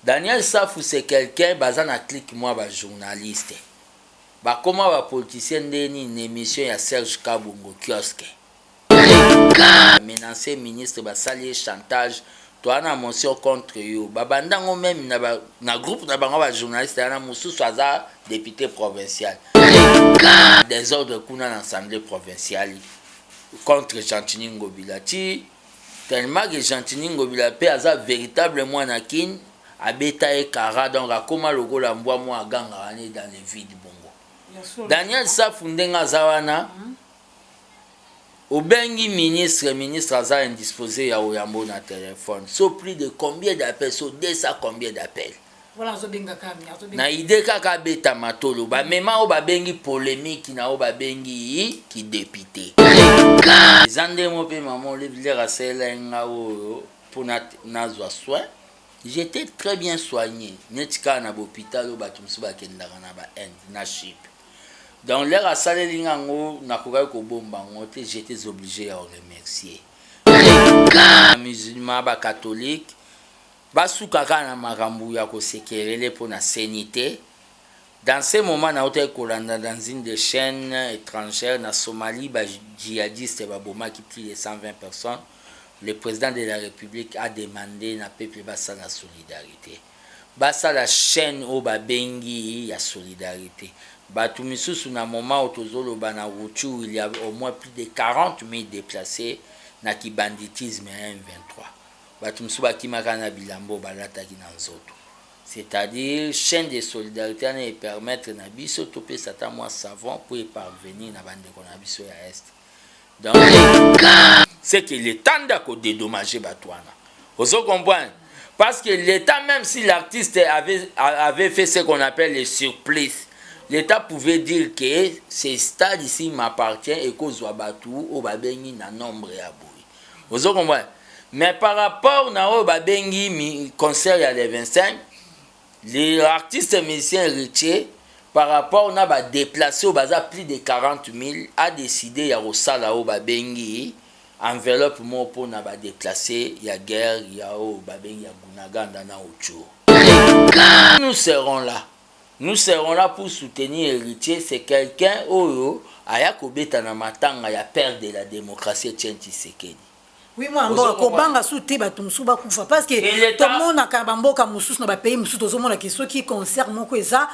Daniel Safu, c'est quelqu'un baza na clique mwa bajournaliste, bakóma bapoliticien. Nde nini na émission ya Serge Kabongo Kiosque, menace ministre, basali ye chantage, toza na motion contre yo. Babandango même na groupe na bango bajournaliste wana, mosusu aza député provincial, désordre kuna na assemblée provinciale contre Gentiny Ngobila, ti tellement que Gentiny Ngobila mpe aza véritable mwana Kine, abeta ye kara, donc akóma lokola mbwa mwa agangaka ne dans le vide. Bongo Daniel Safu, ndenge aza wana, obengi ministre, ministre aza indisposé ya oyambo na téléphone. So plus de combien d'appels, so 200 combien d'appels na idée kaka abeta matolo, bamema oyo babengi polémique na oyo babengi kidéputé. Eza ndenge mpe mama Olive lere asalela nga oyo mpona nazwa soin. J'étais très bien soigné, neti kaka na bahôpital oyo bato mosusu bakendaka na bainde na Chypre. Donc lere asaleli nga yango, nakokaki kobomba yango te, j'étais obligé ya remercier. Musulman, bacatholique basuka kaka na makambo ya kosekerele mpona seni te. Dans ce moment, nautaki kolanda dans une des chaînes étrangères, na Somalie bajihadiste babomaki plus de 120 personnes. Le président de la République a demandé na peuple basala solidarité, basala chaîne oyo babengi ya solidarité. Bato misusu na moment oyo tozoloba, na Rutshuru il y a au moins plus de 40 000 déplacés na kibanditisme ya M23. Bato mosusu bakimaka na bilamba oyo balataki na nzoto. C'est-à-dire chaîne de solidarité wana epermettre na biso topesa ata mwa savon po eparvenir na bandeko na biso ya Est. Donc c'est que l'État nde akodédommage bato wana, ozo comprendre? Parce que l'État, même si l'artiste avait fait ce qu'on appelle le surplace, l'État pouvait dire que ce stade ici m'appartient, ekozwa bato oyo babengi na nombre ya boye, ozo comprendre? Mais par rapport na oyo babengi concert ya le 25, les artistes musiciens Héritier, par rapport na badéplacé oyo baza plus de 40 000, a décidé ya kosala oyo babengi enveloppe moko mpona badéplacé ya guerre ya oyo babengi ya Bunagana na Rutshuru. Nous serons là, nous serons là pour soutenir Héritier. C'est quelqu'un oyo aya kobeta na matanga ya père de la démocratie, Etienne Tshisekedi. Oui, mwana mboka, kobanga su te bato mosusu bakufa, parce que tomonaka bamboka mosusu, na bapays mosusu, tozomonaka soki concert moko eza,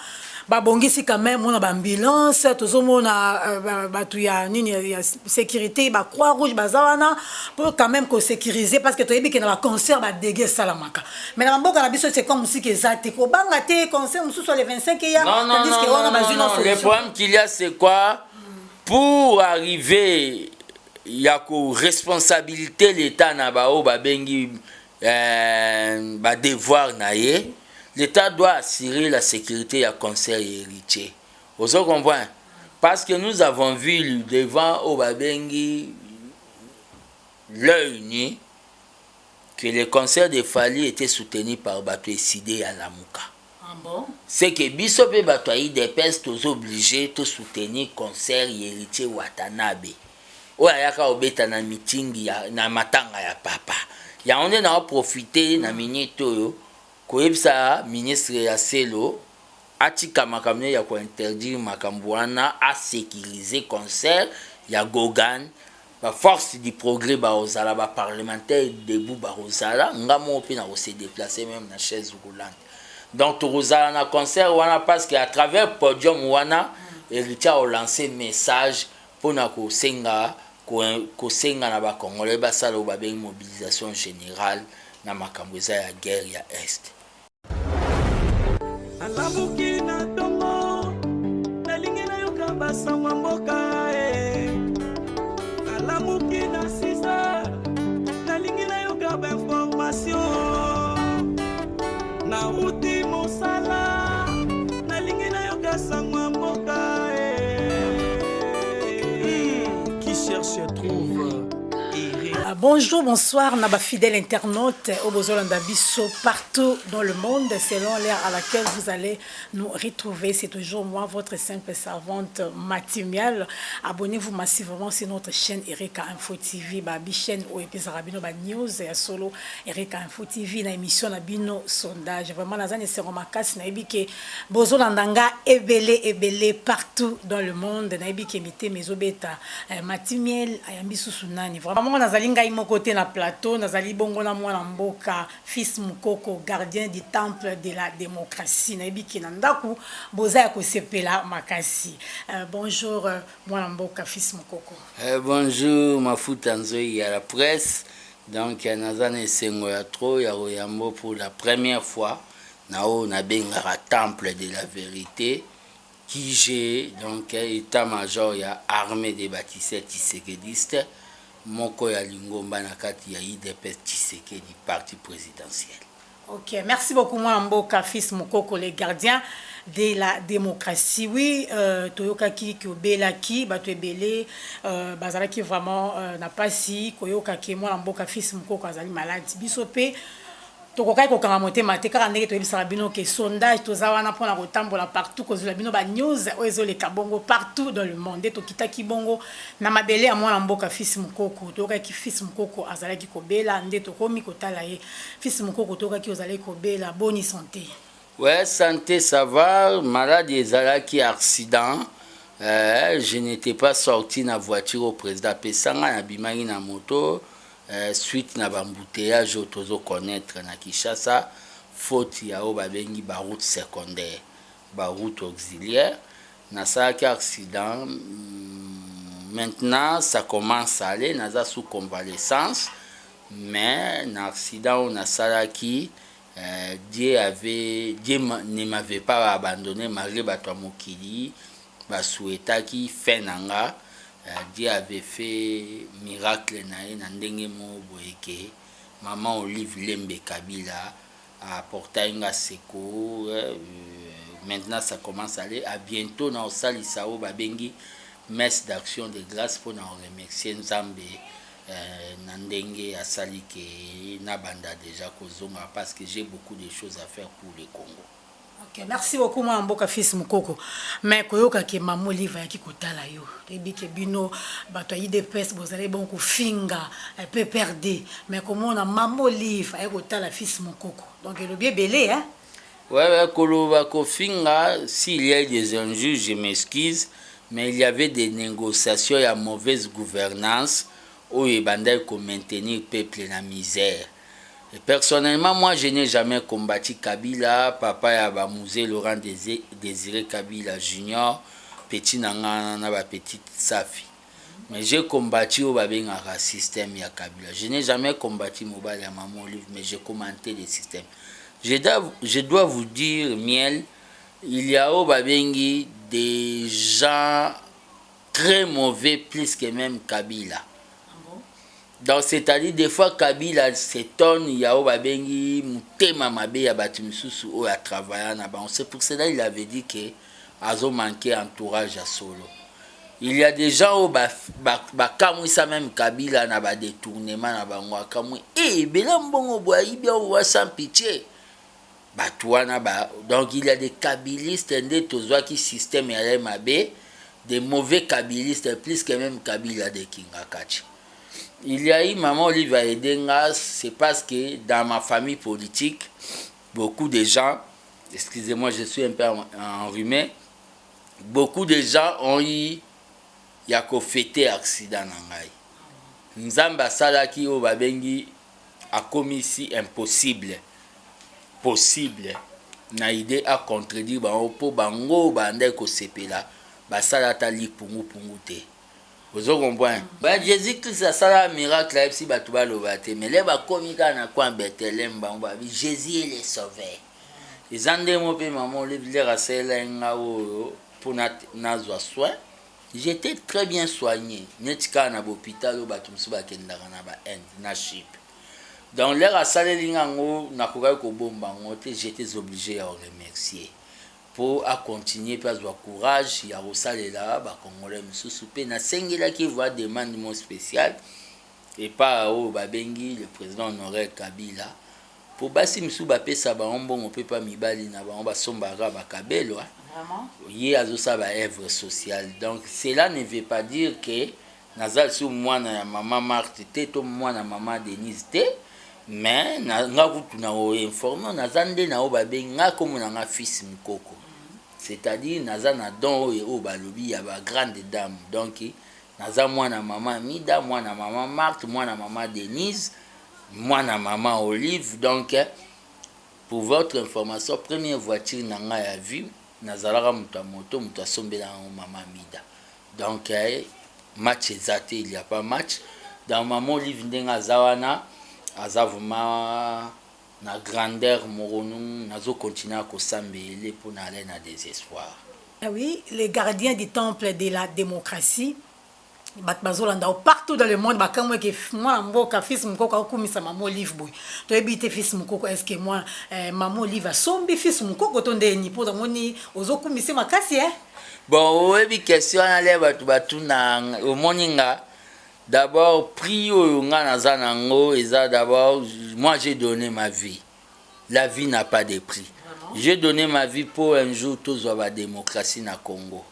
babongisi quand même mona baambulance, tozomona bato ya nini ya sécurité, bacroix rouge baza wana mpo quand même kosécuriser, parce que toyebi ke na baconcert badégâts esalamaka. Mais na bamboka na biso, c'est comme mosika eza te, kobanga te, concert mosusu le 25 eya. Tandis que wana bazwi. Le problème qu'il y a, c'est quoi? Pour arriver ya koresponsabilité l'État na baoyo babengi badevoir na ye, l'État doit assurer la sécurité ya concert Héritier, ozo comprendre? Parce que nous avons vu devant oyo babengi l'œil nu que le concert de Fally était soutenu par bato Ecidé ya Lamuka. Ah bon? C'est que biso mpe bato ya UDPS toza obligé tosoutenir concert Héritier Watanabe oyo ayaka kobeta na meeting ya, na matanga ya papa. Yango nde naoprofite na minute oyo koyebisa ministre ya Selo atika makambo ya kointerdire makambo wana, asécuriser concert ya Gogan. Baforce du progrès bakozala, baparlementaire debout bakozala, nga moko mpe na kose déplacer même na chaise roulante. Donc tokozala na concert wana, parce que à travers podium wana, Héritier aolance message mpona kosenga na bacongolais basala oyo babengi mobilisation générale na makambo eza ya guerre ya Est. Alamuki na ntongo, nalingi nayoka basango mboka e. Nalamuki na 6, nalingi nayoka bainformation. Nauti mosala, nalingi nayoka sango ya mboka e. Qui cherche trouve. Bonjour, bonsoir, na fidèle internaute oyo bozolanda biso partout dans le monde, selon l'heure à laquelle vous allez nous retrouver. C'est toujours moi, votre simple servante Matimial. Abonnez-vous massivement sur notre chaîne Erika Info TV, ba chaîne oyo epesaka bino ba news ya solo. Erika Info TV na émission na bino Sondage. Vraiment naza na esengo makasi, nayebi ke bozolanda nga ebele ebele partout dans le monde. Nayebi ke mitema ezobeta Matimiel ayambi susu nani. Vraiment nazali ngai moko te na plateau, nazali bongo na mwana mboka Fils Mukoko, gardien du temple de la démocratie. Nayebi ke na ndako boza ya kosepela makasi. Bonjour, mwana mboka Fils Mukoko. Bonjour Mafuta Nzoi ya la presse. Donc naza na esengo ya trop ya koyambo pour la première fois na oyo nabengaka temple de la vérité qui j'ai donc état-major ya armée des bâtisseurs tshisekediste, moko ya lingomba na kati ya UDPS Tshisekedi, parti présidentiel. Ok, merci beaucoup mwana mboka Fils Mukoko, le gardien de la démocratie. Oui, toyokaki kobelaki bato ebele bazalaki vraiment na pasi koyokaki mwana mboka Fils Mukoko azali malade. Biso mpe tokokaki kokanga motema te, kaka ndenge toyebisaka bino ke sondage toza wana mpona kotambola partout, kozwela bino banews oyo ezoleka bongo partout dans le monde. Nde tokitaki bongo na mabele ya mwana mboka Fils Mukoko. Toyokaki Fils Mukoko azalaki kobela, nde tokomi kotala ye. Fils Mukoko, toyokaki ozalaki kobela, boni santé? Ouais, santé ça va. Maladie ezalaki accident. Je n'étais pas sorti na voiture au président apesanga, nabimaki na moto suite na baembouteillage oyo tozoconnaître na Kinshasa, faute ya oyo babengi baroute secondaire, baroute auxiliaire. Nasalaki accident. Maintenant ça commence à aller, naza sous convalescence, mais na accident oyo nasalaki, Dieu ne m'avait pas abandonné malgré bato ya mokili basouhaitaki fin na nga. Dieu avait fait miracle na ye na ndenge moko boye ke mama Olive Lembe Kabila apportaki nga secours. Maintenant ça commence à aller. À bientôt na osalisa oyo babengi messe d'action de grâce mpona koremercier Nzambe na ndenge asali ke nabanda déjà kozonga, parce que j'ai beaucoup de choses à faire pour le Congo. Ok, merci beaucoup mwana mboka Fils Mukoko. Mais koyokaki mama Olive ayaki kotala yo, toyebi ke bino bato ya UDPS bozali bon kofinga PPRD, mais komona mama Olive aye kotala Fils Mukoko, donc elobi ebele, hein? Ouais, koloba kofinga, s'il y a eu des injures, je m'excuse, mais il y avait des négociations ya mauvaise gouvernance oyo ebandaki komaintenir peuple na misère. Et personnellement, moi, je n'ai jamais combattu Kabila, papa ya bamzee Laurent Désiré Kabila Junior, petit na nga na bapetite Safi. Mais j'ai combattu oyo babengaka système ya Kabila. Je n'ai jamais combattu mobali ya mama Olive, mais j'ai commenté le système. Je dois vous dire, Miel, il y a oyo babengi des gens très mauvais plus que même Kabila. Donc c'est-à-dire, des fois Kabila s'étonne ya oyo babengi motema mabe ya bato misusu oyo atravailla na bango. C'est pour cela il avait dit que azomanquer entourage ya solo. Il y a des gens oyo bakamwisa même Kabila na badétournement na bango, akamwi e ebele mbongo boye ayibi awa sans pitié bato wana ba. Donc il y a des kabilistes, nde tozwaki système ya mabe, des mauvais kabilistes plus que même Kabila de Kingakati. Il y a eu maman Olive aidé nga, c'est parce que dans ma famille politique, beaucoup de gens, excusez-moi, je suis un peu enrhumé, beaucoup de gens ont eu ya kofêter accident na ngai. Nzambe asalaki oyo babengi akomisi impossible possible na idée acontredire bango, mpo bango bandaki kosepela, basala ata lipungupungu te. Ozo comprendre ba Jésus Christ asala miracle, ayebisi bato baloba te, mais le bakomi kaka na coin Bethléem, bango babi: "Jésus est le sauveur." Eza ndenge mpe mama Olive lere asalela nga oyo mpo nazwa soin. J'étais très bien soigné, neti kaka na bahôpital oyo bato mosusu bakendaka na bainde na Chypre. Donc lere asaleli nga yango, nakokaki kobomba yango te, j'étais obligé ya koremercier mpo acontinue mpe azwa courage ya kosalela bacongolais mosusu. Mpe nasengelaki voi demande mo spéciale. Epa oyo babengi le président honoraire Kabila, po basi misusu bapesa bango mbongo mpe pa mibali na bango basombaka bakabelo. Ye azosala baœuvre sociale. Donc cela ne veut pas dire que naza lisusu mwana ya mama Marthe te to mwana mama Denise te. Mais nga kutu na koinforme, naza nde na oyo babengi nga, kombo na nga Fils Mokoko, c'est-à-dire naza na don oyo balobi ya bagrande dame. Donc naza mwana mama Mida, mwana mama Marthe, mwana mama Denise, mwana mama Olive. Donc pour votre information, première voiture na ngai ya vie, nazalaka moto ya moto, moto asombelaka yango mama Mida. Donc match eza te, il y a pas match. Donc mama Olive, ndenge aza wana, aza vraiment na grandeur moko. Nazokontinue kosambele mpona aller na désespoir. Ah oui, les gardiens du temple de la démocratie, bato bazolanda partout dans le monde, bakamweke mwana mboka Fils Mokoko akokumisa mama Olive boye. Toyebi te, Fils Mokoko, est ce que mwana mama Olive asombi Fils Mokoko to ndeni? Mpo tomoni ozokumisa makasi e. Bon, oyebi question wana le bato batuna. Omoni nga, d'abord prix oyo nga naza nango eza, d'abord moi j'ai donné ma vie, la vie n'a pas de prix. J'ai donné ma vie pour un jour tozwa badémocratie na Congo.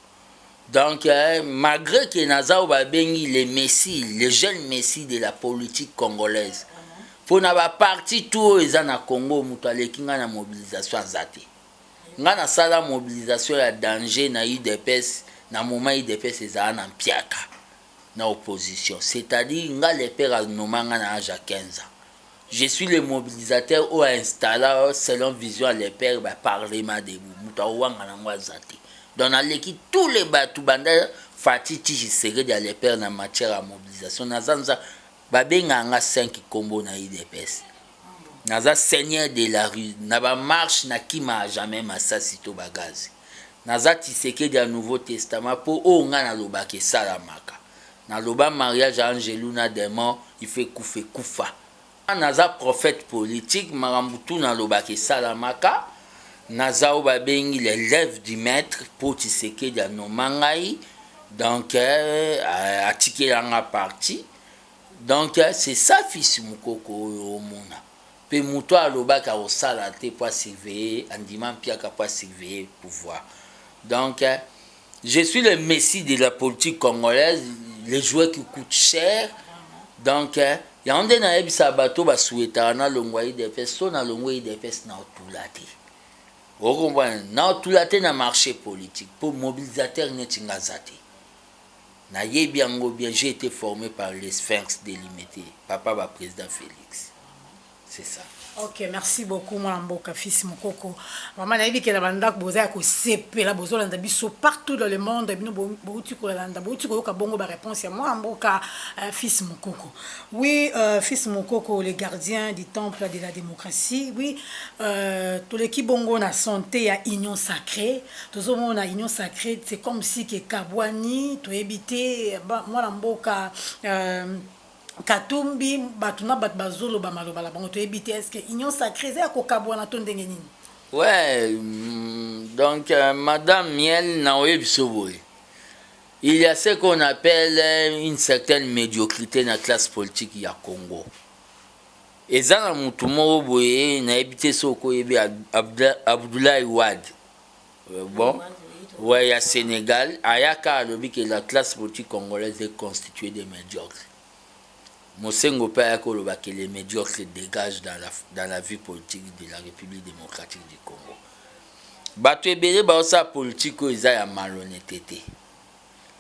Donc malgré que naza oyo babengi les messie, les jeunes messie de la politique congolaise, mpo na baparti tout oyo eza na Congo, moto aleki ngai na mobilisation aza te. Ngai nasala mobilisation ya danger na UDPS na moment UDPS ezala na mpiaka na opposition, c'est-à-dire nga le père anoma nga na âge ya 15 ans. Je suis le mobilisateur oyo ainstalla selon vision ya le père baparlement debout. Moto awanga nango aza te. Donc naleki tous les bato banda Fatshi ti Tshisekedi ya le père na matière ya mobilisation. Naza nza babengaka nga 5 kombo na UDPS. Naza seigneur de la rue na bamarche, nakima jamais masasi to bagazi. Naza Tshisekedi ya Nouveau Testament, mpo oyo ngai nalobaka esalamaka. Naloba mariage ya angelu na démon ife kufa, ekufa. Naza prophète politique, makambo tu nalobaka esalamaka. Naza oyo babengi l'élève du maître, mpo Tshisekedi anoma ngai. Donc atikelanga parti. Donc c'est ça Fils Mokoko oyo omona. Mpe moto alobaki akosala te mpo asurveille, andima mpiaka mpo asurveille pouvoir. Donc je suis le messie de la politique congolaise, les joueurs qui coûtent cher. Donc yango nde nayebisaka bato basouhaitaka nalongwa UDPS. So nalongwa UDPS, na otula te, okomprendre, na otula te na marché politique, mpo mobilisateur neti nga aza te. Nayebi yango bien, j'ai été formé par les sphinx de Limete, papa baprésident Félix, c'est ça. Ok, merci beaucoup, mwana mboka Fils Mokoko. Mama, nayebi ke na bandako boza ya kosepela, bozolanda biso partout dans le monde. Bino bouti kolanda, bouti koyoka bongo baréponse ya mwana mboka Fils Mokoko. Oui, Fils Mokoko, le gardien du temple de la démocratie. Oui, toleki bongo na santé ya Union sacrée. Tozomona Union sacrée, c'est comme si ke kabwani, toyebi te. Mwana mboka Katumbi, bato na bato bazoloba maloba na bango, toyebi te. Est ce Union sacrée eza ya kokabwana to ndenge nini? Ouais, donc madame Miel, na oyebi biso boye, il y a ce qu'on appelle une certaine médiocrité na classe politique ya Congo. Eza na motu moko boye, nayebi te soki oyebi Abdoulaye Wade. Bon, ouais, ya Sénégal, ayaka alobi que la classe politique congolaise est constituée de médiocres. Monsengwo mpe ayaki oloba que les médiocres dégagent dans la vie politique de la République démocratique du Congo. Bato ebele baosala politique oyo eza ya malhonnêteté te.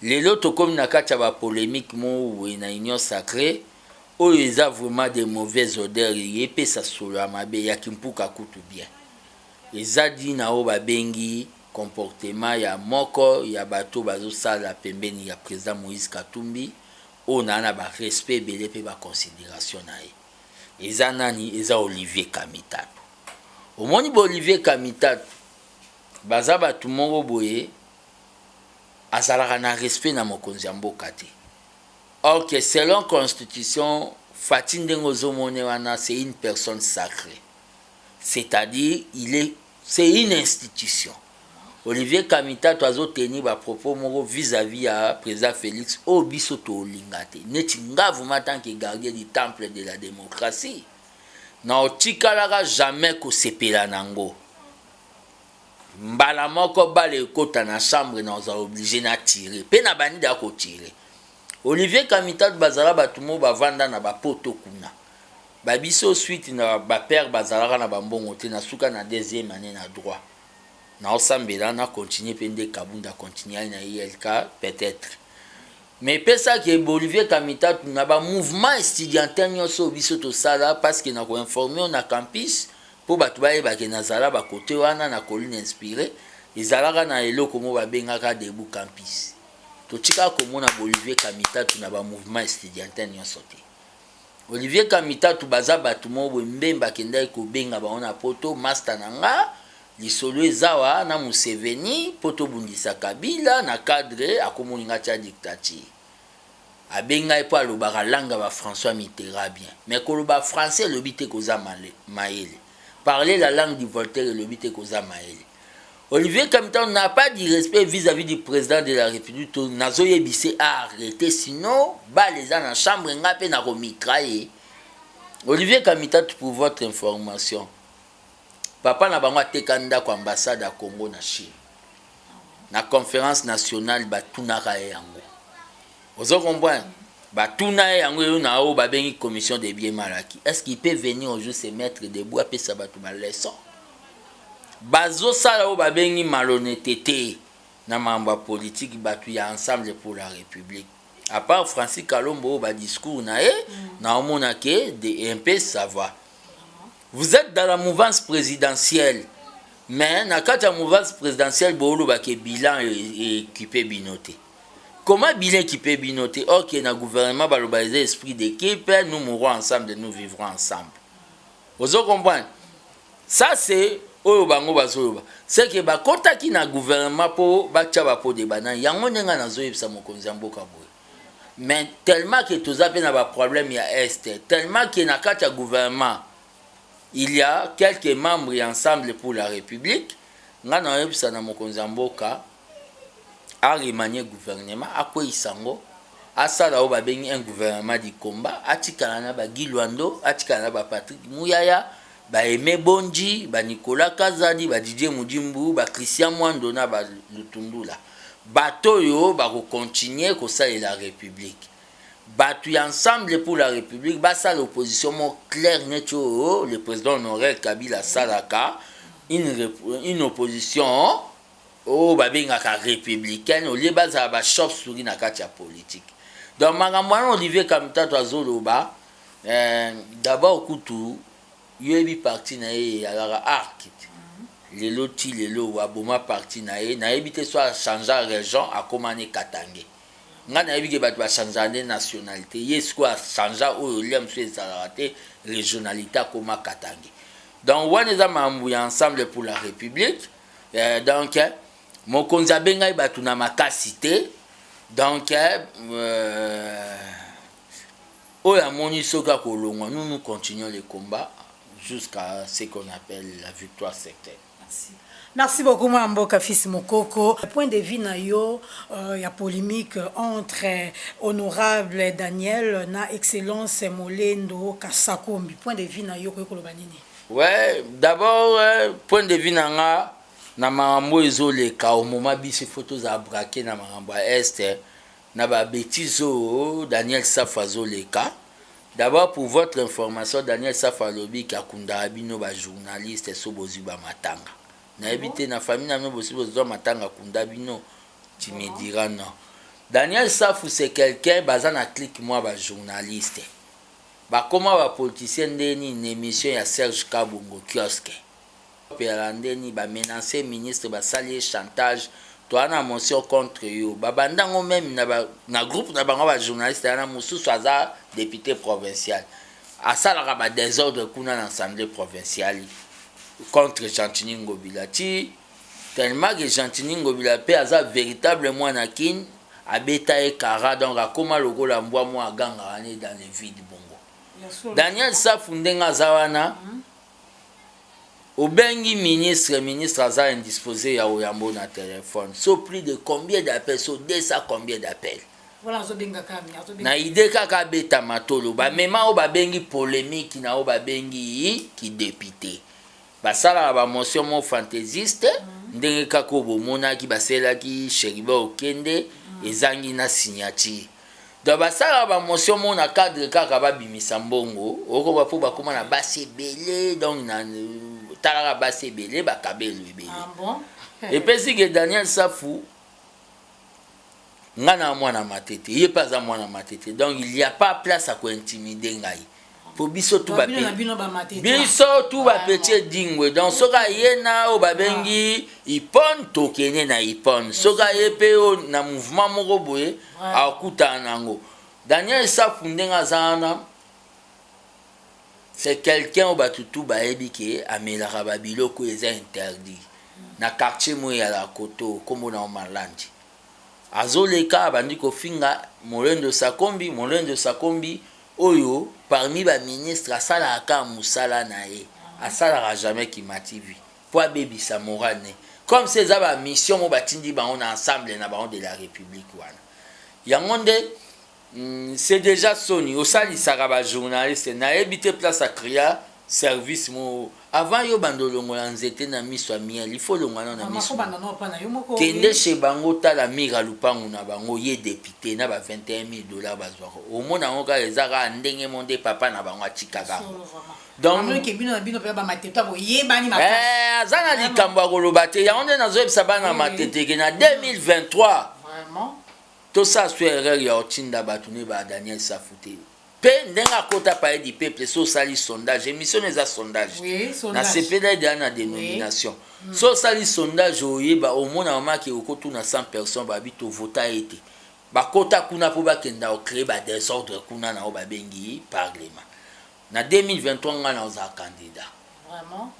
Lelo tokómi na kati ya bapolémique moko boye na Union sacrée oyo eza vraiment de mauvaise odeur, epesa solo ya mabe ya kimpuka kutu bien. Eza dina oyo babengi comportement ya moko ya bato bazosala pembeni ya président Moïse Katumbi, oyo naa na barespect ebele mpe baconsidération na ye. Eza nani? Eza Olivier Kamitatu. Omoni ba Olivier Kamitatu baza bato moko boye, azalaka na respect na mokonzi ya mboka te. Or que selon constitution, Fatshi, ndenge ozomona wana, c'est une personne sacrée, c'est-à-dire il est c'est une institution. Olivier Kamitatu azotenir bapropos moko vis-à-vis ya président Félix oyo biso tolinga te. Neti nga vraiment, tant que gardien du temple de la démocratie, na otikalaka jamais kosepela nango. Mbala moko bale ekota na chambre, na ozala obligé na tire mpe na bandi da kotire. Olivier Kamitatu bazala bato mo bavanda na bapoto kuna, babiso suite na bapère bazalaka na bambongo te. Na suka na deuxième année na droit, naosambela na continue mpe nde Kabunda continue ali na ILK peut-être. Mais epesaki Olivier Kamitatu na bamouvement estudiantin nyonso oyo biso tosala, parce que na koinforme oyo na campus mpo bato bayebake nazala bakote wana na Colline Inspiré, ezalaka na eloko moko babengaka Debout Campus. Totikaka komona Olivier Kamitatu na bamouvement estudiantin nyonso te. Olivier Kamitatu baza bato moko boye, Mbemba akendaki kobenga bango na poto: "Master na nga, lisolo ezawa na Museveni mpo tobundisa Kabila na cadre akomoninga tia dictature." Abengai mpo alobaka langue ya baFrançois Mitterrand bien, mais koloba français elobi te koza mayele. Parler la langue du Voltaire elobi te koza mayele. Olivier Kamitatu n'a pas du respect vis-à-vis du président de la République. Nazoyebise arrêter, sinon bale eza na chambre, nga mpe nakomitraye Olivier Kamitatu. Pour votre information, papa na bango ateka ndako ambassade ya Congo na Chine. Na conférence nationale batunaka ye yango, ozo comprendre? Batuna ye yango eyo na oyo babengi commission de bien mal acquis. Est ce qu'il peut venir aujourd'hui se mettre debout, apesa bato baleçon? Bazosala oyo babengi malhonnêteté na makambo ya politike. Bato ya Ensemble pour la République, à part Francis Kalombo oyo badiscours na ye naomona ke de un peu ça va. Vous êtes dans la mouvance présidentielle, mais na kati ya mouvance présidentielle boolobaka bilan équipe bino te. Comment bilan équipe bino te? Ok, na gouvernement baloba eza esprit d'équipe: nous mourrons ensemble, nous vivrons ensemble. Ozo comprendre? Ça, c'est oyo bango bazoloba, c'est que bakɔtaki na gouvernement mpo batya bapo de banani. Yango ndenge nazoyebisa mokonzi ya mboka boye, mais tellement ke toza mpe na baproblème ya Est, tellement ke na kati ya gouvernement il y a quelques membres ya Ensemble pour la République, nga naoyebisa na mokonzi ya mboka aremanier gouvernement, akweyisa yango, asala oyo babengi un gouvernement du combat. Atikala na baGuy Loando, atikala na baPatrick Muyaya, baAimé Boji, baNicolas Kazadi, baDidier Budimbu, baChristian Mwando na baLutundula, bato oyo bakocontinue kosalela République. Bato ya Ensemble pour la République basala opposition moko claire, neti oyo le président honoraire Kabila asalaka, une opposition oyo babengaka républicaine, au lieu bazala bachauve-souris na kati ya politique. Donc makambo wana Olivier Kamitatu azoloba, d'abord kutu yoyebi parti na ye eyalaka ARC te. Lelo ti lelo aboma parti na ye, nayebi te so achange région, akóma ne Katange. Ngai nayebi ke bato bachangeaka nde nationalité. Ye sikoyo achange oyo lia mosusu ezalaka te, régionalité, akóma Katange. Donc wana eza makambo ya Ensemble pour la République. Donc mokonzi abengai bato na makasi te. Donc oyo amoni soki akolongwa, nous, nous continuons le combat jusqu'à ce qu'on appelle la victoire certaine. Merci. Merci beaucoup, mwana mboka Fils Mokoko. Point de vue na yo ya polémique entre honorable Daniel na excellence Molendo Kasakombi. Point de vue na yo koyi koloba nini? Ouais, d'abord point de vue na nga na makambo ezoleka au moment, biso faut tozala braqué na makambo ya Est na babêtises oyo Daniel Safu azoleka. D'abord, pour votre information, Daniel Safu alobi akundaka bino bajournaliste so bozwi bamatanga. Nayebi te na famille na bino bosi bozwa matanga akunda bino, tu me diras non. Daniel Safu, c'est quelqu'un baza na clique mwa bajournaliste, bakóma bapoliticien. Nde nini, émission ya Serge Kabongo Kiosque peyala ndeni bamenace ministre, basali ye chantage, toza na motion contre yo. Babandango même na groupe na bango bajournaliste wana. Mosusu aza député provincial, asalaka badésordre kuna na assemblée provinciale contre Gentiny Ngobila, ti tellement que Gentiny Ngobila mpe aza véritable mwana Kine, abeta ye kara. Donc akóma lokola mbwa mwa agangaka ne dans le vide. Bongo Daniel Safu ndenge aza wana. Obengi ministre, ministre aza indisposé ya koyamba na téléphone. So plus de combien d'appels, so 200 combien d'appels. Voilà, azobenga kaka. Na idée kaka abeta matolo, bamema oyo babengi polémique na oyo babengi kidéputé. Basalaka bamotion mo fantaisiste, ndenge kaka oyo bomonaki basalelaki Chérubin Okende, ezangi na signature. Donc basalaka bamotion mo na cadre kaka babimisa mbongo okoba mpo bakóma na basi ebele. Donc na talaka basi ebele, bakabelo ebele. Ah bon. Epesi ke Daniel Safu, nga na mwana Matete, ye mpe aza mwana Matete, donc il y a pas place ya kointimider ngai, po biso tu bino na bino bamatete. Biso tu bapeti edingwe. Donc soki aye na oyo babengi ipone, tokende na ipone. Soki aye mpe oyo na mouvement moko boye, akutana nango. Daniel Safu, ndenge aza wana, c'est quelqu'un oyo bato tu bayebi ke amelaka babiloko oyo eza interdit na quartier moko eyalaka koto, nkombo na Malandi. Azoleka, abandi kofinga Molendo Sakombi. Molendo Sakombi oyo, parmi baministre, asalaka kaka mosala na ye, asalaka jamais Kima TV mpo abebisa moral ne, comme si eza bamission mo batindi bango na ensemble na bango de la République wana. Yango nde c'est déjà soni osalisaka bajournaliste. Nayebi te place acréa service mo avant yo banda olongola nzete na miso ya miel, il faut olongola nano na miso. Banda no pa na yo moko. Kende chez bango, tala mire ya lupangu na bango, ye député na ba 21 000 $ bazwaka, omona yango kaka eza kaka ndenge mo nde papa na bango atikaka yango. Donc donc bino na bino mpe bamatete boyebani makasi. Aza na likambo ya koloba te. Yango nde nazoyebisa bana Matete ke na 2023 tosala so erreur ya kotinda bato ne ba Daniel Safu te. Mpe ndenge akota Palais du Peuple, so osali sondage, émission eza sondage. Oui, sondage. Nasepela deya na dénomination. So osali sondage, oyeba, omona mamaki okotuna 100 personnes, babi tovota ye te. Bakota kuna mpo bakenda kocréer badésordre kuna na oyo babengi parlement. Na 2023, ngai naozala candidat.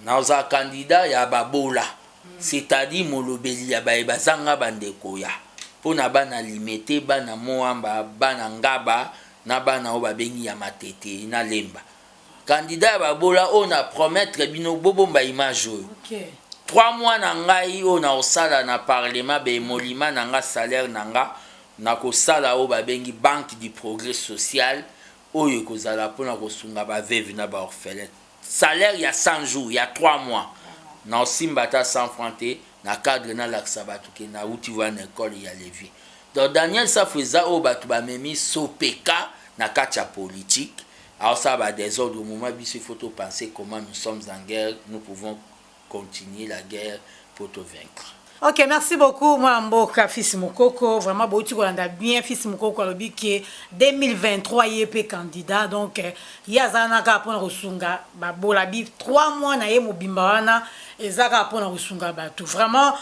Naozala candidat ya babola, c'est-à-dire molobeli ya baye bazanga bandeko ya mpo na bana Limete, bana Moamba, bana Ngaba na bana oyo babengi ya Matete na Lemba. Candidat ya babola oyo na promettre bino, bobomba image oyo. 3 mois na ngai oyo na kosala na parlement, baémoluments na nga, salaire na nga, na kosala oyo babengi Banque du Progrès Social, oyo ekozala mpona kosunga baveuve na baorphelin. Salaire ya 100 jours, ya 3 mois, na osimba ata 100 franc te na cadre nalakisa bato ke nauti wana école ya levier. Donc Daniel Safu eza oyo bato bamemi sopeka na kati ya politique, aosala badésordre au moment biso il faut topenser comment nous sommes en guerre, nous pouvons continuer la guerre pour te vaincre. Ok, merci beaucoup, mwana mboka Fils Mokoko. Vraiment, bouti kolanda bien, Fils Mokoko alobi ke 2023 ye mpe candidat. Donc ye aza wana kaka mpona kosunga babola. Bi 3 mois na ye mobimba wana eza kaka mpona kosunga bato. Vraiment,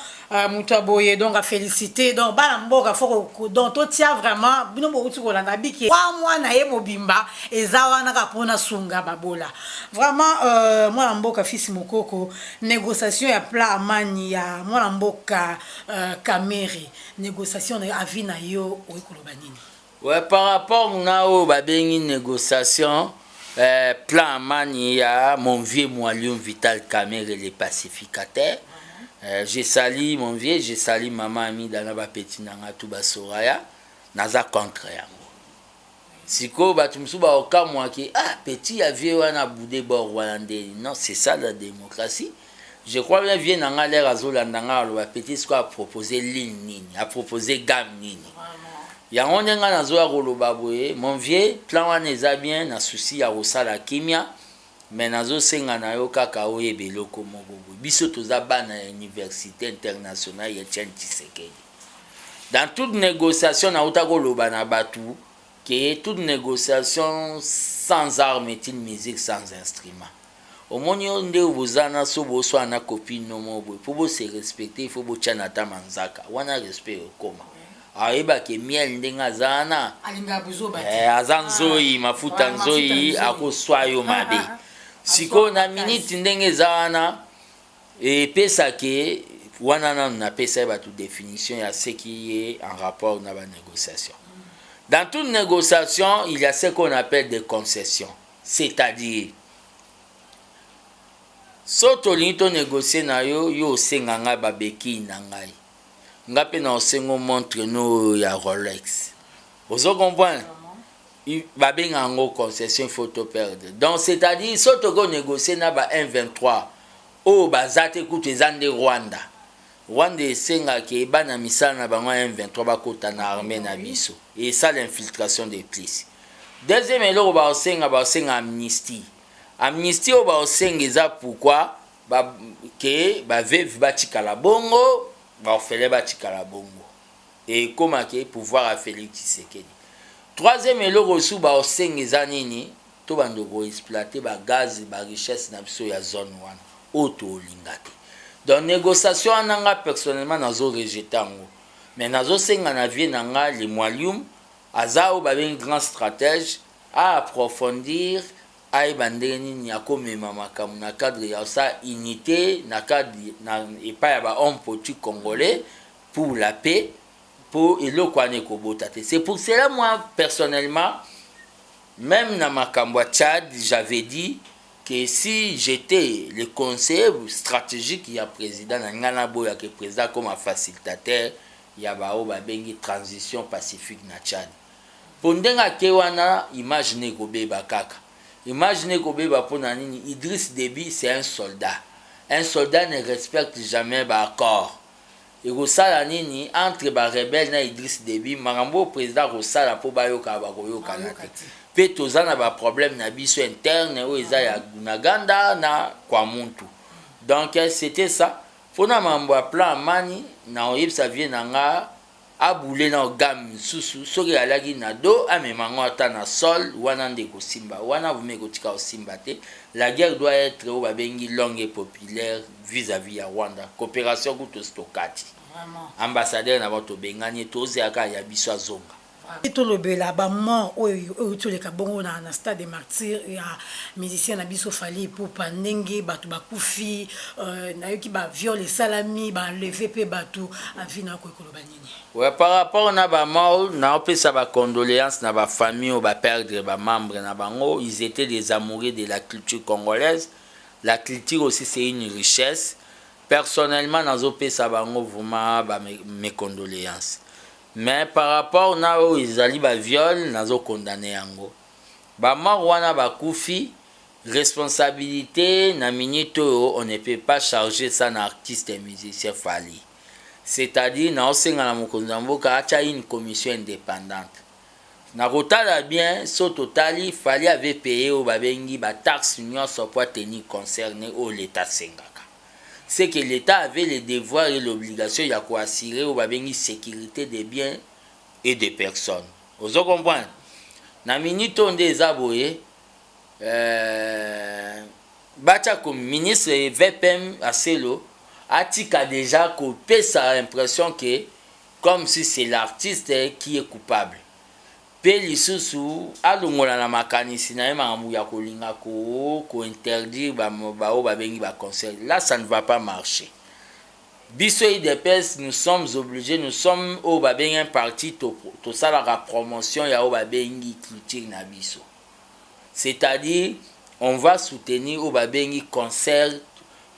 moto ya boye, donc afélicité. Donc bana mboka, faut donc totia vraiment bino bouti kolanda biki 3 mois na ye mobimba eza wana kaka mpona sunga babola. Vraiment, mwana mboka Fils Mokoko, négociation ya plan Amani ya mwana mboka Kamerhe, négociation na yo, avis na yo, oyi koloba nini? Ouais, par rapport na oyo babengi négociation, plan Amani ya mon vieux Mwalium Vital Kamerhe le pacificateur, je salue mon vieux, je salue mama Amida na bapeti na nga tu basoraya. Naza contre yango. Sikoyo bato mosusu bakokamwaki: ah, petit ya vieux wana bude bord wana ndeni. Non, c'est ça la démocratie. Je crois bien vieux na nga, lere azolanda nga, aloba: petit sikoyo apropose ligne nini, apropose gamme nini? Yango nde ngai nazoya koloba boye: mon vieux, plan wana eza bien na souci ya kosala kimia, mais nazosenga na yo kaka oyeba eloko moko boye: biso toza bana ya Université Internationale ya Etienne Tshisekedi. Dans toute négociation, nauta koloba na bato ke toute négociation sans arme est une musique sans instrument. Omoni yo nde boza na so boswana na copine no moko boye, mpo bose respecter, il faut botyana ata manzaka wana, respect ekoma. Ayebake miel ndenge aza wana. Alingaka bozoba te. Aza nzoi mafuta. Ah, mafuta. Nzoi. Nzoi. Akoswa yo mabe. Sikoyo na minute ndenge eza wana, epesake wana nanu napesa ye bato définition ya ce qui est en rapport na banégociation. Dans toute négociation, il y a ce qu'on appelle des concessions, c'est-à-dire So tolingi tonégocie na yo, yo osenga ngai babekii na ngai, nga mpe na osengo montre no oyo ya Rolex. Ozo comprendre? Babenga yango concession, il faut to perdre. Donc c'est-à-dire so tokonégocie na ba 123 oyo baza te, kutu eza nde Rwanda. Rwanda esengaki bana misala na bango ya M23 bakota na armée na biso, esala infiltration de plus. Deuxième eloko baosenga, baosenga amnistie. Amnistie oyo baosenga eza pourquoi ba, ke baveuves batikala bongo, baorphelins batikala bongo, ekomaki pouvoir ya Félix Tshisekedi. Troisième eloko osu baosenga eza nini? To bando koexploite bagaz, barichesse na biso ya zone wana oyo tolinga te. Donc négociation wana, nga personnellement nazo rejeter yango, mais nazosenga na vie na nga Lemwalium, aza oyo babengi grand stratège, aapprofondir, ayeba ndenge nini akomema makambo na cadre ya osala unité na cadre na epai ya bahomme politique congolais pour la paix, mpo eloko wana ekobota te. C'est pour cela, moi personnellement, même na makambo ya Tchad, j'avais dit que si j'étais le conseiller stratégique ya président na ngai, naboyaka président comme facilitateur ya baoyo babengi transition pacifique na Tchad, mpo ndenge ake wana, image ne ekobeba kaka, image ne ekobeba. Mpona nini? Idriss Déby, c'est un soldat. Un soldat ne respecte jamais baaccord. Ekosala nini entre barebelles na Idriss Déby? Makambo oyo président akosala mpo bayokaka, bakoyokana te. Mpe toza na baproblème na biso interne oyo eza ya Bunagana na Kwamouth. Donc c'était ça. Mpona makambo ya plan Amani, na oyebisa vie na nga abule na gamme mosusu. Soki alaki na do, amema yango ata na sol wana nde ekosimba. Wana vumi ekotika kosimba te. La guerre doit être oyo babengi longue et populaire vis-à-vis ya Rwanda. Coopération kutu tokati ambassadeur na bango, tobengani, tozeyaka ya biso azonga. Tolobela bamort oyo euti oleka bongo na Stade de Martyr ya musicien na biso Fally Ipupa, ndenge bato bakufi, nayoki baviol esalami, baenlever mpe bato. Avi na okoki koloba nini? Ouais, par rapport na bamort, naopesa bacondoléance na bafamille oyo baperdre bamembre na bango. Ils étaient des amoureux de la culture congolaise. La culture aussi, c'est une richesse. Personnellement, nazopesa bango vraiment ba mes condoléances. Mais par rapport na oyo ezali baviol, nazokondane yango. Bamort wana bakufi, responsabilité na minute oyo, on ne peut pas charger ça na artiste et musicien Fally. C'est-à-dire naosenga na mokonzi ya mboka atya une commission indépendante na kotala bien. So totali, Fally avait payé oyo babengi bataxe nyonso po atenir concerné oyo l'État asengaka. C'est que l'État avait le devoir et l'obligation ya koassurer oyo babengi sécurité des biens et des personnes. Ozo comprendre? Na minute oyo nde eza boye, batia comme ministre VPM Aselo atika déjà kopesa impression que comme si c'est l'artiste qui est coupable, mpe lisusu alongola na makanisi na ye makambo ya kolinga kointerdire baoyo babengi baconcert. Là, ça ne va pas marcher. Biso UDPS, nous sommes obligés, nous sommes oyo babengi un parti, tosalaka promotion ya oyo babengi culture na biso. C'est-à-dire on va soutenir oyo babengi concert.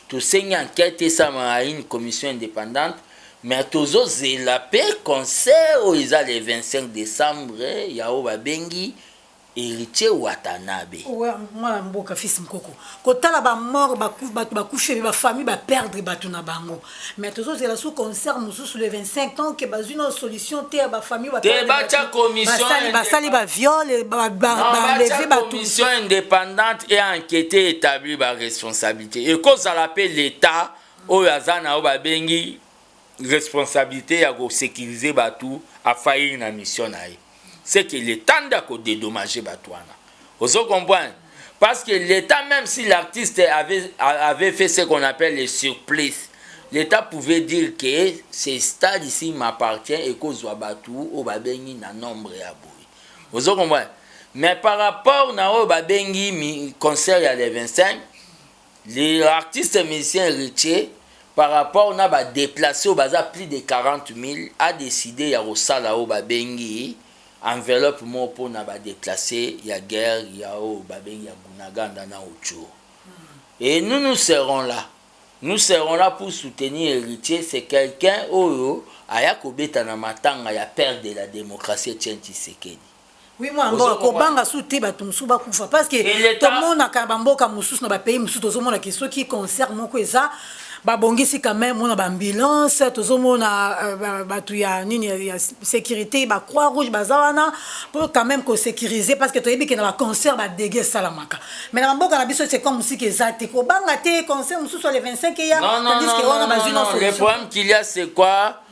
Tosengi enquête esalama, une commission indépendante, mais tozozela mpe concert oyo eza le 25 décembre ya oyo babengi Héritier Watanabe. Mwana mboka Fils Mokoko, kotala bamort, bato bakufi ebe, bafamille baperdre bato na bango, mais tozozela su concert mosusu le 25, tant que bazwi na solution te ya bafamille. Te, batya commission. Basali baviol, baenlever bato. Commission indépendante e enquête, établir baresponsabilité. Ekozala mpe l'État oyo aza na oyo babengi responsabilité ya kosécuriser bato, afaillir na mission na ye. C'est que l'État nde akodédommager bato wana. Ozo comprendre? Parce que l'État, même si l'artiste avait fait ce qu'on appelle le surplace, l'État pouvait dire que ce stade ici m'appartient, ekozwa bato oyo babengi na nombre ya boye. Ozo comprendre? Mais par rapport na oyo babengi concert ya le 25, l'artiste musicien Héritier, par rapport na badéplacés oyo baza plus de 40 000, a décidé ya kosala oyo babengi enveloppe moko mpona badéplacés ya guerre ya oyo babengi ya Bunagana na Rutshuru. Et nous, nous serons là. Nous serons là pour soutenir Héritier. C'est quelqu'un oyo aya kobeta na matanga ya père de la démocratie, Etienne Tshisekedi. Oui, mwana mboka, kobanga su te bato mosusu bakufa, parce que tomonaka na bamboka mosusu, na bapays mosusu, tozomonaka soki concert moko eza, babongisi quand même mona baambulance, tozomona bato ya nini, ya sécurité, bacroix rouge baza wana mpo quand même kosécuriser, parce que toyebi ke na baconcert badégâts esalamaka. Mais na bamboka na biso, c'est comme mosika eza te, kobanga te, concert mosusu le 25 eya. Tandis que wana bazwi non. Le problème qu'il y a, c'est quoi?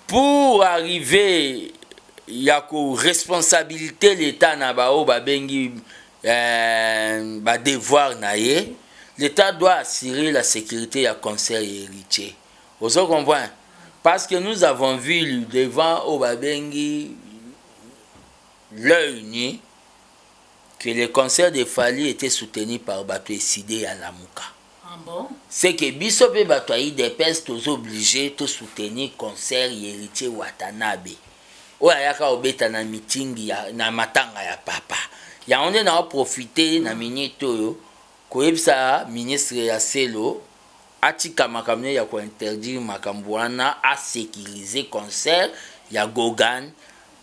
Pour arriver ya koresponsabilité l'État na baoyo babengi badevoir na ye, l'État doit assurer la sécurité ya concert Héritier. Ozo comprendre? Parce que nous avons vu devant oyo babengi l'œil nu que le concert de Fally était soutenu par bato ECiDé ya Lamuka. Ah bon? C'est que biso mpe bato ya UDPS toza obligé tosoutenir concert Héritier Watanabe oyo ayaka kobeta na meeting ya, na matanga ya papa. Yango nde naoprofite na minute oyo koyebisa ministre ya Selo atika makambo ya kointerdire makambo wana, asécuriser concert ya Gogan.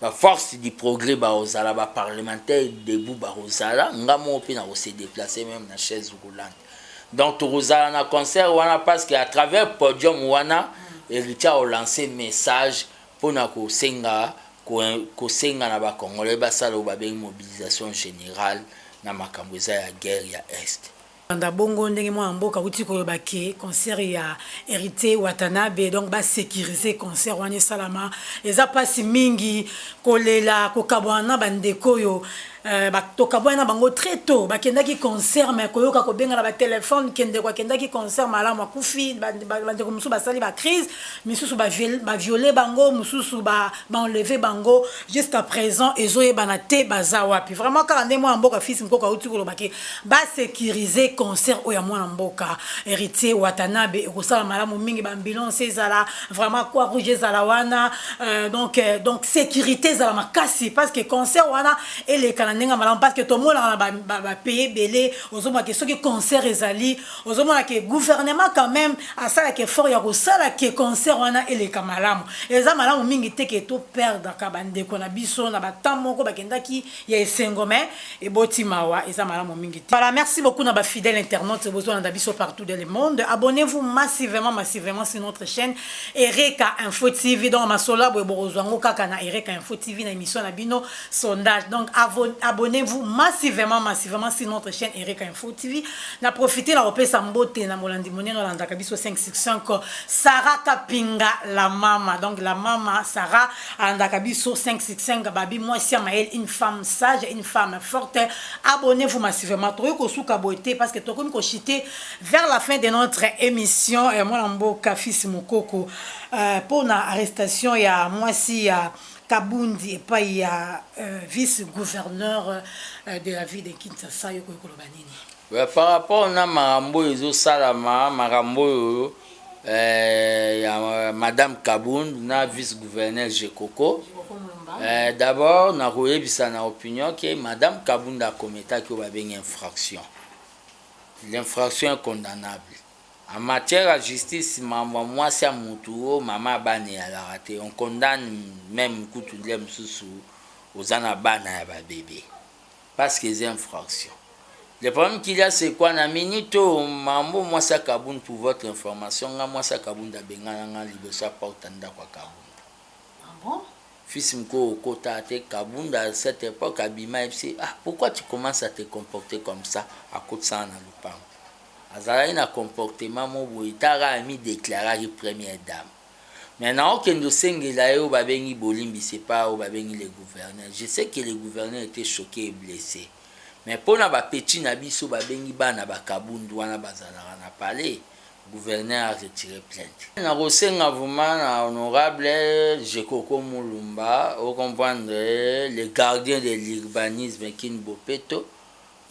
Baforce du progrès bakozala, baparlementaire debout bakozala, nga moko mpe na kose déplacer même na chaise roulante. Donc tokozala na concert wana, parce que à travers podium wana, Héritier aolance message mpona kosenga na bacongolais basala oyo babengi mobilisation générale na makambo eza ya guerre ya Est. Banda bongo ndenge mwana mboka auti koloba ke concert ya Héritier Watanabe, donc basécuriser concert wana esalama. Eza mpasi mingi kolela kokabwana na bandeko oyo tokabwana na bango très tôt. Bakendaki concert, mais koyoka kobenga na batelefone, kendeko akendaki concert malamu, akufi. Bandeko mosusu basali bacrise, misusu baviole bango, mosusu baenleve bango. Jusqu'à présent ezoyebana te baza wapi. Vraiment, kaka nde mwana mboka Fils Mokoko auti koloba ke basécuriser concert oyo ya mwana mboka Héritier Watanabe, ekosala malamu mingi. Baambulance ezala vraiment, croix rouge ezala wana, donc sécurité ezala makasi, parce que concert wana eleka na ndenge malamu. Parce que tomonaka na bapays ebele, ozomona ke soki concert ezali, ozomona ke gouvernement quand même asalaka effort ya kosala ke concert wana eleka malamu. Eza malamu mingi te ke toperdaka bandeko na biso na batemps moko bakendaki ya esengo, mais eboti mawa, eza malamu mingi te. Voilà, merci beaucoup na bafidèle internaute bozolanda biso partout dans le monde. Abonnez-vous massivement, massivement sur notre chaîne Ereka Info TV. Donc masolo boye bokozwa yango kaka na Ereka Info TV, na émission na bino Sondage. Donc abonnez-vous massivement, massivement sur notre chaîne Ereka Info TV. Na profiter na kopesa mbote na molandi monene olandaka biso 565, Sarah Kapinga, la mama. Donc la mama Sarah alandaka biso 565, babi mwasi ya mayele, une femme sage, une femme forte. Abonnez-vous massivement. Tokoki kosuka boye te, parce que tokomi kochuter vers la fin de notre émission. Mwana mboka Fils Mokoko, mpona arrestation ya mwasi ya Kabundi epai ya vice gouverneur de la ville de Kinshasa, yo koki koloba nini? Ouais, par rapport na makambo oyo ezosalama, makambo oyo ya madame Kabund na vice gouverneur Jekoko, d'abord nakoyebisa na opinion ke madame Kabund akometaki oyo babengi infraction. L'infraction est condamnable en matière ya justice. Makambo ya mwasi ya motu oyo mama bana eyalaka te, on condamne même kutu nde mosusu oza na bana ya babebe, parce que eza infraction. Le problème qu'il y a, c'est quoi? Na minute oyo, mambo mwasi ya Kabund, pour votre information, nga mwasi ya Kabund abengana nga liboso ya porte ya ndako ya Kabund. Ah bon? Fils moko okota te. Kabund à cette époque abima, yebisi: "Ah, pourquoi tu commences à te comporter comme ça?" Akotisana na lupango, azalaki na comportement mo boye taka amidéclaraki première dame. Mais naokende osengela ye oyo babengi bolimbisi epa oyo babengi le gouverneur. Je sais que le gouverneur était choqué et blessé, mais mpona bapeti na biso babengi bana bakabundu wana bazalaka na palais, gouverneur a retiré plainte. Nakosenga vraiment na honorable Jekoko Mulumba, ocomprendre, le gardien de l'urbanisme Kin Bopeto,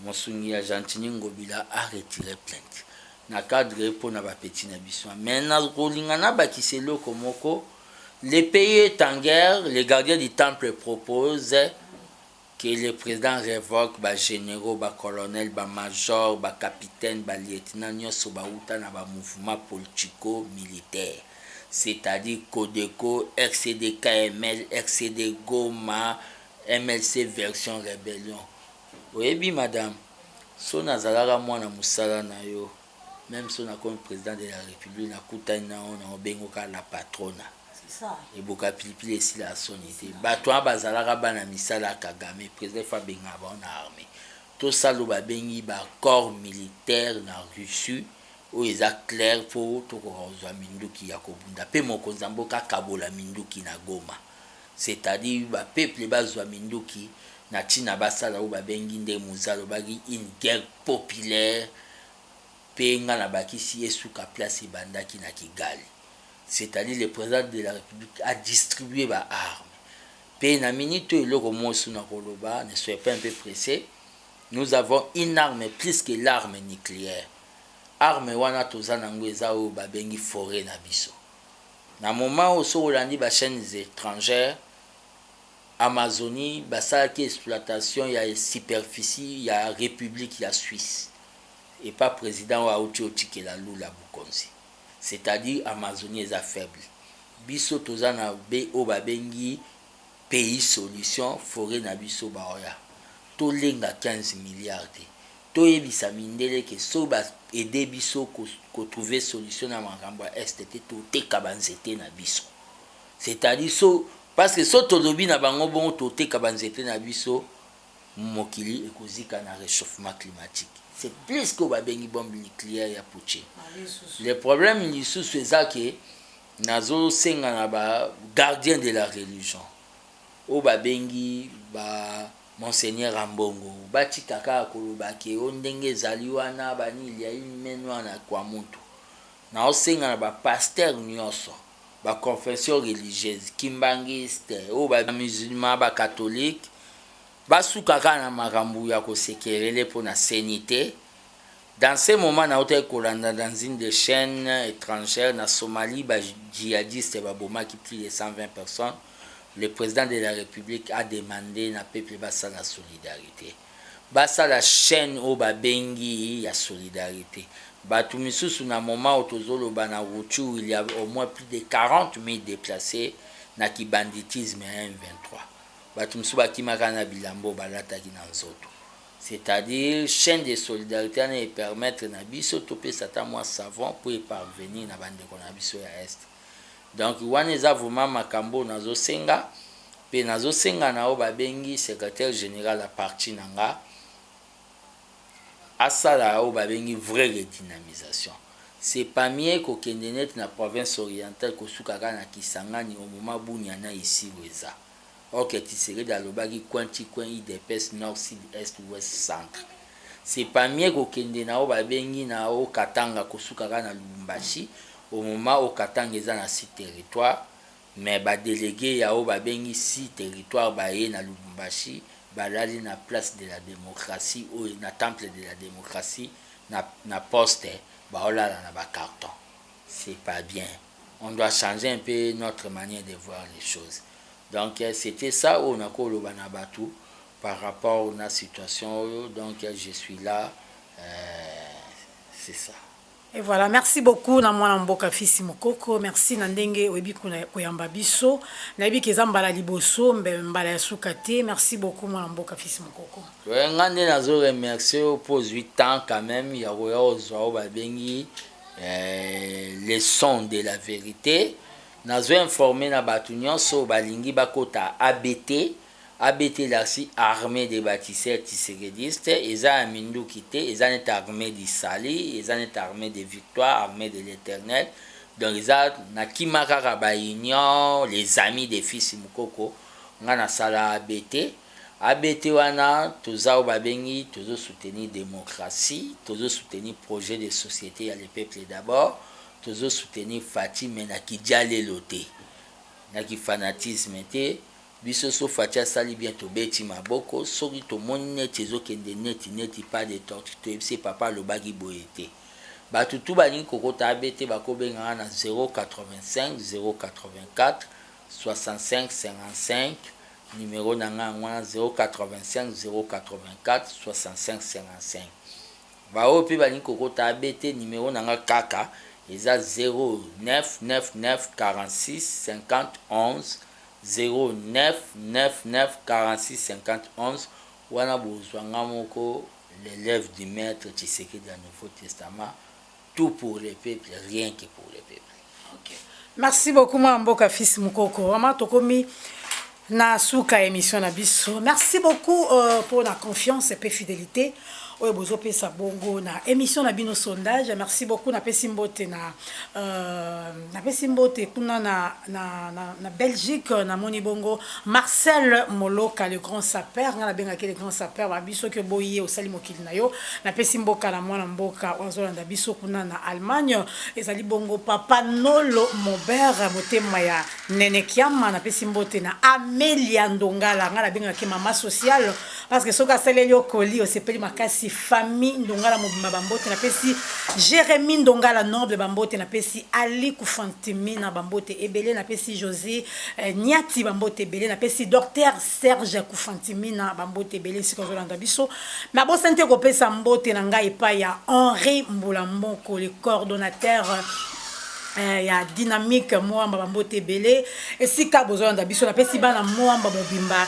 mosungi ya Gentini Ngobila, a retiré plainte na cadre mpona bapeti na biso. Mais nakolinga nabakisa eloko moko: le pays est en guerre. Le gardien du temple propose Que le président révoque bagénéraux, bacolonel, bamajor, bacapitaine, balieutenant nyonso bauta na bamouvement politico militaire, c'est-à-dire Codeco, RCD KML, RCD Goma, MLC version rébellion. Oyebi madame, so nazalaka mwana mosala na yo, même so nakomi président de la République, nakutani na yo, na obengoka la patrona. Eboka pilipili esila ya soni te. Bato wana bazalaka bana misala ya Kagame. Président faut abengaka bango na armée. Tosala oyo babengi baaccord militaire na Russie oyo eza clair, mpo tokoka kozwa minduki ya kobunda. Mpe mokonzi ya mboka akabola minduki na Goma, c'est-à-dire bapeuple bazwa minduki na ntina basala oyo babengi, nde moza alobaki, une guerre populaire. Mpe nga na bakisi esuka place ebandaki na Kigali, c'est-à-dire le président de la République a distribué baarmes. Mpe na minute oyo, eloko mosu na koloba, ne soyez pas un peu pressé, nous avons une arme plus que l'arme nucléaire. Arme wana toza nango eza oyo babengi forêt na biso. Na moment oyo, soki olandi bachaînes étrangères, Amazonie basalaki exploitation ya superficie ya République ya Suisse epa président oyo auti otikela Lula bokonzi, c'est-à-dire Amazonie eza faible. Biso toza na be oyo babengi pays solution, forêt na biso. Baoya tolenga 15 milliards te. Toyebisa mindele ke soki baaider biso kotrouver solution na makambo ya Est te, toteka banzete na biso. C'est-à-dire so, parce que so tolobi na bango bongo, toteka banzete na biso, mokili ekozika na réchauffement climatique. C'est plus que babengi bombe nucléaire ya Poutine. Le problème lisusu eza ke nazosenga na bagardien de la religion oyo babengi ba monseigneur Ambongo, batika kaka koloba ke o ndenge ezali wana banili ya meno wana kwa mutu. Naosenga na bapasteur nyonso, baconfession religieuse, kimbangiste, oyo bamusulman, bacatholique, basuka kaka na makambo ya kosekerele mpo na CENI te. Dans ce moment, nautaki kolanda dans une des chaînes étrangères, na Somalie bajihadiste babomaki plus de 120 personnes. Le président de la République a demandé na peuple basala solidarité, basala chaîne oyo babengi ya solidarité. Bato misusu, na moment oyo tozoloba, na Rutshuru il y a au moins plus de 40 000 déplacés na kibanditisme ya M23. Bato mosusu bakimaka na bilamba oyo balataki na nzoto. C'est-à-dire chaîne de solidarité wana epermettre na biso topesa ata mwa savon mpo eparvenir na bandeko na biso ya Est. Donc wana eza vraiment makambo oyo nazosenga. Mpe nazosenga na oyo babengi secrétaire général ya parti na nga, asala oyo babengi vraie redynamisation. C'est pas mieux kokende neti na province orientale, kosuka kaka na Kisangani, au moment Bunia na Isiro eza. Ok, Tshisekedi alobaki coin ti coin, UDPS nord, sud, est, ouest, centre. C'est pas mieux kokende na oyo babengi na o Katanga, kosuka kaka na Lubumbashi, au moment oyo Katanga eza na six territoire, mais badélégué ya oyo babengi six territoire baye na Lubumbashi, balali na place de la démocratie oyo na temple de la démocratie, na poste, baolala na bacarton. C'est pas bien. On doit changer un peu notre manière de voir les choses. Donc c'était ça oyo nakoloba na bato par rapport na situation oyo. Donc je suis là, c'est ça. Et voilà, merci beaucoup na mwana mboka Fils Mukoko. Merci na ndenge oyebi koyamba biso. Nayebi ke eza mbala liboso, mbe mbala ya suka te. Merci beaucoup, mwana mboka Fils Mukoko. Nga nde nazo remercier oyo mpo ozwi temps quand même ya koya kozwa oyo babengi le son de la vérité. Nazo informe na bato nyonso balingi bakota ABT. ABT elakisi Armée de Bâtisseurs Tshisekediste. Eza ya minduki te, eza neti armée du salut, eza neti armée de victoire, armée de l'Éternel. Donc eza nakima kaka baunion les amis de Fils Mukoko. Nga nasala ABT. ABT wana, toza oyo babengi tozosoutenir démocratie, tozosoutenir projet de société ya le peuple d'abord, tozosoutenir Fatshi, mais na kidia lelo te, na kifanatisme te. Biso so Fatshi asali bien, tobeti maboko. Soki tomoni neti ezokende neti neti pas de tortue, toyebisi papa alobaki boye te. Bato tu balingi kokota ABT, bakobengaka na 085 084 65 55. Numero na ngai yango wana, 085 084 65 55. Baoyo mpe balingi kokota abete numero na ngai kaka eza 0999 46 50 11, 0999 46 50 11. Wana bozwa nga moko, l'élève du maître Tshisekedi ya Nouveau Testament. Tout pour le peuple, rien que pour le peuple. Okay. Merci beaucoup, mwana mboka Fils Mukoko. Vraiment, tokomi na suka émission na biso. Merci beaucoup pour la confiance et fidélité oyo bozopesa bongo na émission na bino Sondage. Merci beaucoup. Napesi mbote na napesi mbote kuna na Belgique. Namoni bongo Marcel Moloka, le grand sapeur. Nga nabengaki le grand sapeur babi. Soki oboyi ye, osali mokili na yo. Napesi mboka na mwana mboka oyo azolanda biso kuna na Allemagne, ezali bongo papa Nolo Mobert, motema ya Nene Kiama. Napesi mbote na Amelia Ndongala, nga nabengaki mama sociale, parce que soki asaleli yo koli, osepeli makasi. Famille Ndongala mobimba, bambote. Napesi Jérémi Ndongala Noble bambote. Napesi Ali Kufantimina bambote ebele. Napesi José Niati bambote ebele. Napesi docteur Serge Kufantimina bambote ebele esika ozolanda biso. Nabosani te kopesa mbote na ngai epai ya Henri Mbula Mboko, le coordonnateur ya Dynamique Mwamba. Bambote ebele esika bozolanda biso. Napesi bana Mwamba mobimba,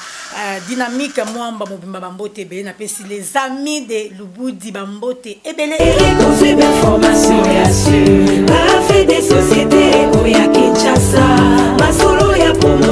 Dynamique Mwamba mobimba, bambote ebele. Napesi les amis de Lubudi bambote ebele. Kozwi information ya sur ba faits de société oya Kinshasa, masolo ya promo.